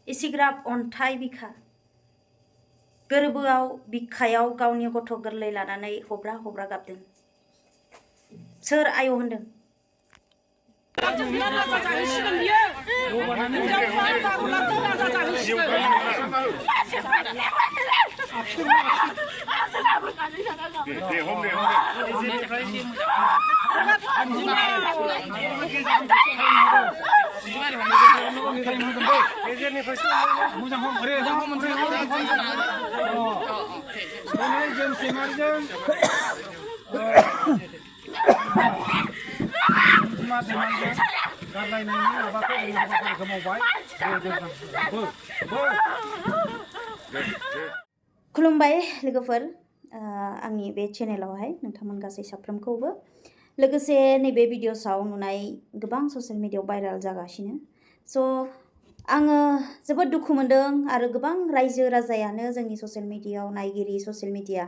इसिग्राब अन्थाइ बिखा गोरबोआव बिखायाव गावनि गथ' गोरलै लानानै हब्रा हब्रा गाबदों। सोर आय' होनदों? खुलुमबाय लोगोफोर, आंनि बे चेनेलावहाय नोंथांमोन गासै साफ्रोमखौबो लोगोसे नैबे भिडिअसआव नुनाय गोबां ससियेल मिडियायाव भाइराल जागासिनो। स' आङो जोबोद दुखु मोनदों आरो गोबां रायजो राजायानो जोंनि ससियेल मिडियायाव नायगिरि ससियेल मिडिया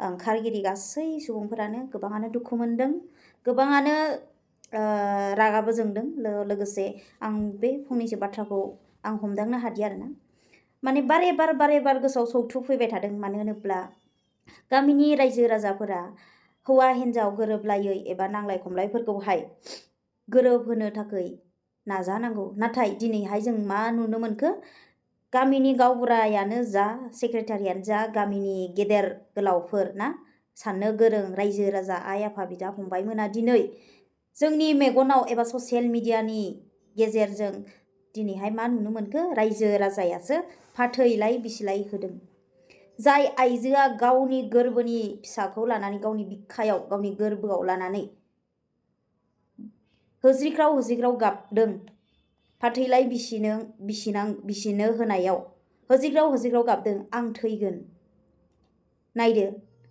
ओंखारगिरि गासै सुबुंफोरानो गोबाङानो दुखु मोनदों, गोबाङानो रागाबो जोंदों। लोगोसे आं बे फंनैसो बाथ्राखौ आं हमदांनो हादि आरोना, माने बारे बार गोसोआव सौथु फैबाय थादों। मानो होनोब्ला गामिनि रायजो राजाफोरा हौवा हिन्जाव गोरोबलायै एबा नांलाय खमलायफोरखौहाय गोरोबहोनो थाखाय नाजानांगौ। नाथाय दिनैहाय जों मा नुनो मोनखो, गामिनि गावबुरायानो जा सेक्रेटारियानो जा गामिनि गेदेर गोलावफोर ना, साननो गोरों रायजो राजा आइ आफा बिदा फंबायमोना दिनै जोंनि मेगनाव एबा ससियेल मिडियानि गेजेरजों दिनैहाय मा नुनो मोनखो, रायजो राजायासो फाथैलाय बिसिलाय होदों। जाय आइजोआ गावनि गोरबोनि फिसाखौ लानानै गावनि बिखायाव गावनि गोरबोआव लानानै होज्रिख्राव गाबदों, फाथैलाय बिसिनो होनायाव होज्रिख्राव गाबदों, आं थैगोन। नायदो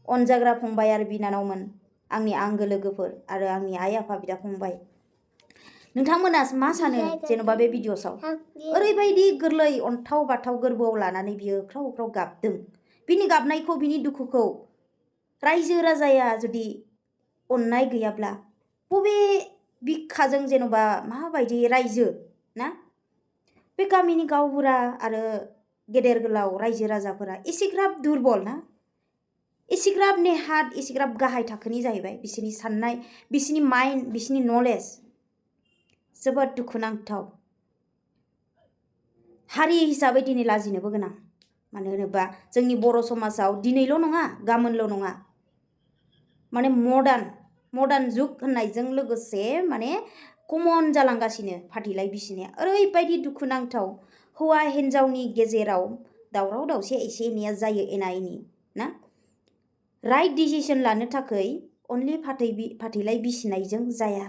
अनजाग्रा फंबाय आरो बिनानावमोन, आंनि आंगो लोगोफोर आरो आंनि आइ आफा बिदा फंबाय, नोंथांमोना मा सानो जेन'बा बे भिडिअसआव ओरैबायदि गोरलै अन्थाव बाथाव गोरबोआव लानानै बियो ख्राव गाबदों। बिनि गाबनायखौ बिनि दुखुखौ रायजो राजाया जुदि अननाय गैयाब्ला बबे बिखाजों जेन'बा माबायदि रायजो ना, बे गामिनि गावबुरा आरो गेदेर गोलाव रायजो राजाफोरा एसेग्राब दुरबल ना, एसेग्राब नेहाथ, एसेग्राब गाहाय थाखोनि जाहैबाय बिसोरनि साननाय, बिसोरनि माइन्ड, बिसोरनि नलेज। जोबोद दुखुनांथाव। हारि हिसाबै दिनै लाजिनोबो गोनां। मानो होनोबा जोंनि बर' समाजाव दिनैल' नङा गाबोनल' नङा, माने मडार्न जुग होननायजों लोगोसे माने कमन जालांगासिनो फाथैलाय बिसिनाया। ओरैबायदि दुखुनांथाव, हौवा हिन्जावनि गेजेराव दावराव दावसि एसे एनैया जायो, एना एनि ना, राइट डिसिसन लानो थाखाय अनलि फाथैलाय बिसिनायजों जाया।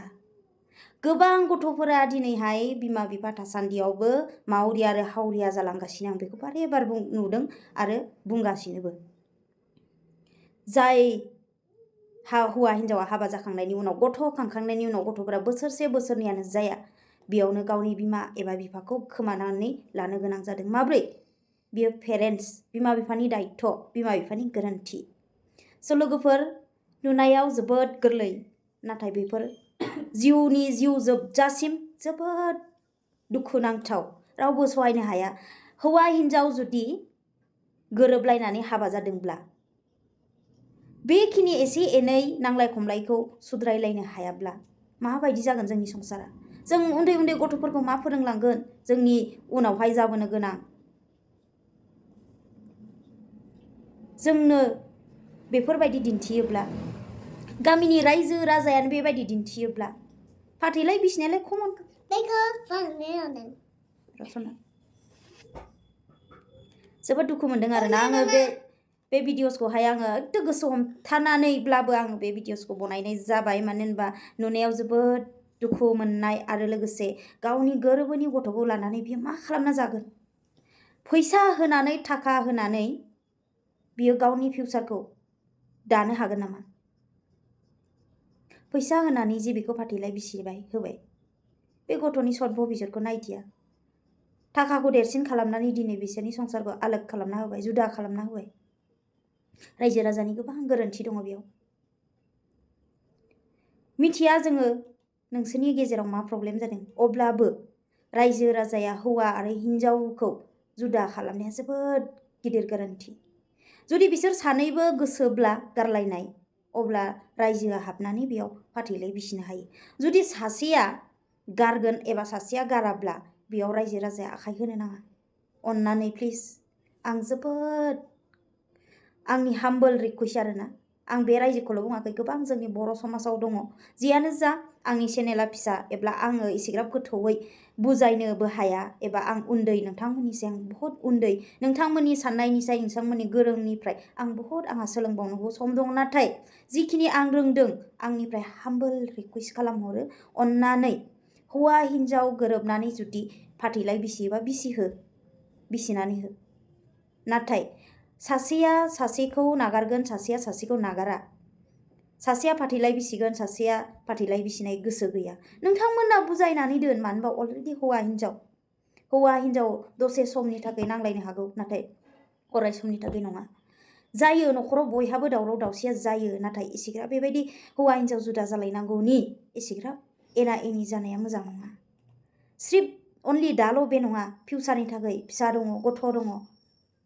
गोबां गथ'फोरा दिनैहाय बिमा बिफा थासान्दियावबो मावरिया आरो हावरिया जालांगासिनो। आं बेखौ बारे बार नुदों आरो बुंगासिनोबो। जाय हौवा हिन्जावा हाबा जाखांनायनि उनाव गथ' खांखांनायनि उनाव गथ'फोरा बोसोरसे बोसोरनैयानो जाया, बेयावनो गावनि बिमा एबा बिफाखौ खोमानानै लानो गोनां जादों। माब्रै? बियो पेरेन्टस, बिमा बिफानि दायित्व, बिमा बिफानि गोरोन्थि। स' लोगोफोर, नुनायाव जोबोद गोरलै, नाथाय बेफोर जिउ जोबजासिम जोबोद दुखुनांथाव, रावबो सहायनो हाया। हौवा हिन्जाव जुदि गोरोबलायनानै हाबा जादोंब्ला बेखिनि एसे एनै नांलाय खमलायखौ सुद्रायलायनो हायाब्ला माबायदि जागोन जोंनि संसारा? जों उन्दै उन्दै गथ'फोरखौ मा फोरोंलांगोन जोंनि उनावहाय जाबोनो गोनां? जोंनो बेफोरबायदि दिन्थियोब्ला, गामिनि रायजो राजायानो बेबायदि दिन्थियोब्ला, फाथैलाय बिसिनायालाय कमन। जोबोद दुखु मोनदों आरोना आङो बे भिडिअसखौहाय आङो एकदम गोसो हमथानानैब्लाबो आङो बे भिडिअसखौ बनायनाय जाबाय। मानो होनबा नुनायाव जोबोद दुखु मोननाय आरो लोगोसे गावनि गोरबोनि गथ'खौ लानानै बियो मा खालामना जागोन? फैसा होनानै, थाखा होनानै बियो गावनि फिउचारखौ दानो हागोन नामा? फैसा होनानै जे बेखौ फाथैलाय बिसिबाय होबाय, बे गथ'नि सत भबिसतखौ नायदिया। थाखाखौ देरसिन खालामनानै दिनै बिसोरनि संसारखौ आलोग खालामना होबाय, जुदा खालामना होबाय। रायजो राजानि गोबां गोरोन्थि दङ बेयाव। मिथिया जोङो नोंसोरनि गेजेराव मा प्रब्लेम जादों, अब्लाबो रायजो राजाया हौवा आरो हिन्जावखौ जुदा खालामनाया जोबोद गिदिर गोरोन्थि। जुदि बिसोर सानैबो गोसोब्ला गारलायनाय, अब्ला रायजोआ हाबनानै बेयाव फाथैलाय बिसिनो हायो। जुदि सासेया गारगोन एबा सासेया गाराब्ला बेयाव रायजो राजाया आखाइ होनो नाङा। अन्नानै प्लिज, आं जोबोद आंनि हाम्बल रिकुवेस्ट आरोना, आं बे रायजोखौल' बुङाखै, गोबां जोंनि बर' समाजाव दङ। जियानो जा, आंनि चेनेला फिसा एबा आङो एसेग्राब गोथौयै बुजायनोबो हाया, एबा आं उन्दै, नोंथांमोननिसाय आं बहुत उन्दै, नोंथांमोननि साननायनिसाय, नोंथांमोननि गोरोंनिफ्राय आं बहुत आंहा सोलोंबावनांगौ सम दं। नाथाय जिखिनि आं रोंदों, आंनिफ्राय हाम्बल रिकुवेस्ट खालामहरो, अन्नानै हौवा हिन्जाव गोरोबनानै जुदि फाथैलाय बिसियोबा बिसिनानै हो। नाथाय सासेया सासेखौ नागारगोन, सासेया सासेखौ नागारा। सासेया फाथैलाय बिसिगोन, सासेया फाथैलाय बिसिनाय गोसो गैया। नोंथांमोना बुजायनानै दोन, मानो होनबा अलरेडि हौवा हिन्जाव दसे समनि थाखाय नांलायनो हागौ, नाथाय अराय समनि थाखाय नङा। जायो, न'खराव बयहाबो दावराव दावसिया जायो, नाथाय एसेग्राब बेबायदि हौवा हिन्जाव जुदा जालायनांगौनि एसेग्राब एना एनि जानाया मोजां नङा। स्रिप अनलि दाल' बे नङा, फिउचारनि थाखाय फिसा दङ, गथ' दङ,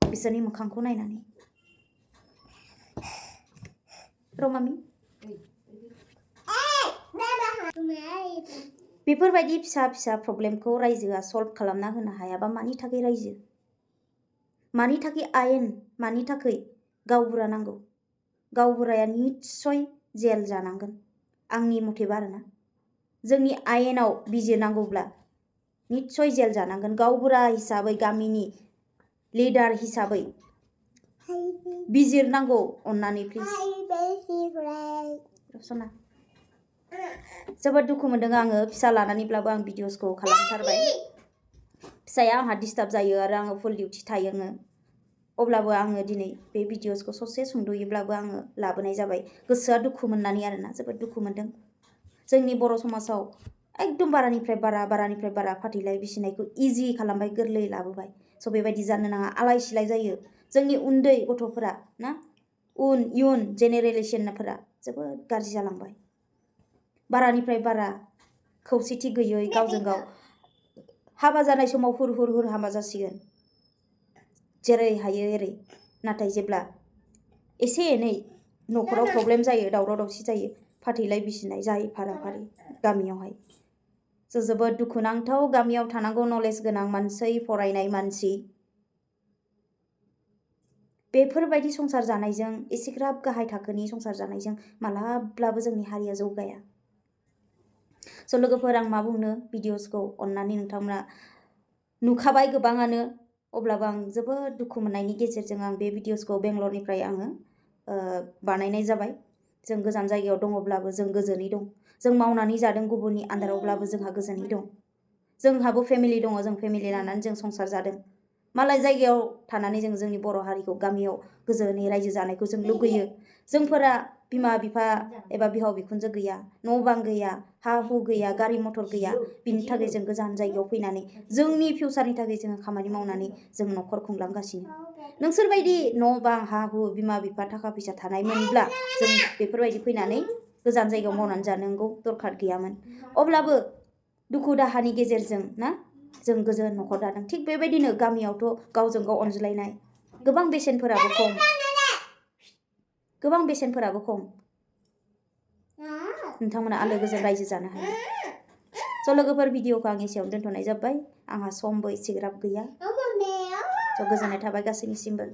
बिसोरनि मोखांखौ नायनानै। रमामि, बेफोरबायदि फिसा फिसा प्रब्लेमखौ रायजोआ सल्भ खालामना होनो हायाबा मानि थाखाय रायजो, मानि थाखाय आयेन, मानि थाखाय गावबुरा नांगौ? गावबुराया निस्सय जेल जानांगोन, आंनि मथेबा आरोना। जोंनि आयेनाव बिजिरनांगौब्ला निस्सय जेल जानांगोन। गावबुरा हिसाबै, गामिनि लिडार हिसाबै बिजिरनांगौ, अन्नानै प्लिज। सना, जोबोद दुखु मोनदों आङो, फिसा लानानैब्लाबो आं भिडिअसखौ खालामथारबाय। फिसाया आंहा डिस्टार्ब जायो आरो आङो फुल डिउटि थायो। अब्लाबो आङो दिनै बे भिडिअसखौ ससे सुंद'यैब्लाबो आङो लाबोनाय जाबाय। गोसोआ दुखु मोननानै आरोना, जोबोद दुखु मोनदों। जोंनि बर' समाजाव एकदम बारानिफ्राय बारा फाथैलाय बिसिनायखौ इजि खालामबाय, गोरलै लाबोबाय। स' बेबायदि जानो नाङा, आलाय सिलाय जायो। जोंनि उन्दै गथ'फोरा ना, इयुन जेनेरेसनफोरा जोबोद गाज्रि जालांबाय। बारानिफ्राय बारा खौसेथि गैयै, गावजों गाव हाबा जानाय समाव हुर हुर हाबा जासिगोन, जेरै हायो एरै। नाथाय जेब्ला एसे एनै न'खराव प्रब्लेम जायो, दावराव दावसि जायो, फाथैलाय बिसिनाय जायो फारा-फारि गामियावहाय। जोबोद दुखुनांथाव। गामियाव थानांगौ नलेज गोनां मानसि, फरायनाय मानसि, बेफोरबायदि संसार जानायजों, एसेग्राब गाहाय थाखोनि संसार जानायजों मालाब्लाबो जोंनि हारिया जौगाया। स' लोगोफोर, आं मा बुंनो, भिडिअसखौ अन्नानै नोंथांमोना नुखाबाय गोबाङानो, अब्लाबो आं जोबोद दुखु मोननायनि गेजेरजों आं बे भिडिअसखौ बेंगलरनिफ्राय आङो बानायनाय जाबाय। जों गोजान जायगायाव दङब्लाबो जों गोजोनै दं। जों मावनानै जादों गुबुननि आन्दारावब्लाबो जोंहा गोजोनै दं। जोंहाबो फेमिलि दङ, जों फेमिलि लानानै जों संसार जादों। मालाय जायगायाव थानानै जों जोंनि बर' हारिखौ गामियाव गोजोनै रायजो जानायखौ जों लुगैयो। जोंफोरा बिमा बिफा एबा बिहाव बिखुनजो गैया, न' बां गैया, हा हु गैया, गारि मथर गैया। बिनि थाखाय जों गोजान जायगायाव फैनानै जोंनि फिउचारनि थाखाय जोङो खामानि मावनानै जों न'खर खुंलांगासिनो। नोंसोरबायदि न' बां, हा हु, बिमा बिफा, थाखा फैसा थानायमोनब्ला जों बेफोरबायदि फैनानै गोजान जायगायाव मावनानै जानांगौ दरखार गैयामोन। अब्लाबो दुखु दाहानि गेजेरजों ना, जों गोजोन न'खर दादों। थिग बेबायदिनो गामियावथ' गावजों गाव अनज्लायनाय, गोबां बेसेनफोराबो खम। नोंथांमोना आलो गोजोन रायजो जानो हायो। स' लोगोफोर, भिडिअखौ आं एसेयावनो दोनथ'नाय जाबाय। आंहा समबो एसेग्राब गैया। स' गोजोननाय थाबाय गासैनिसिमबो।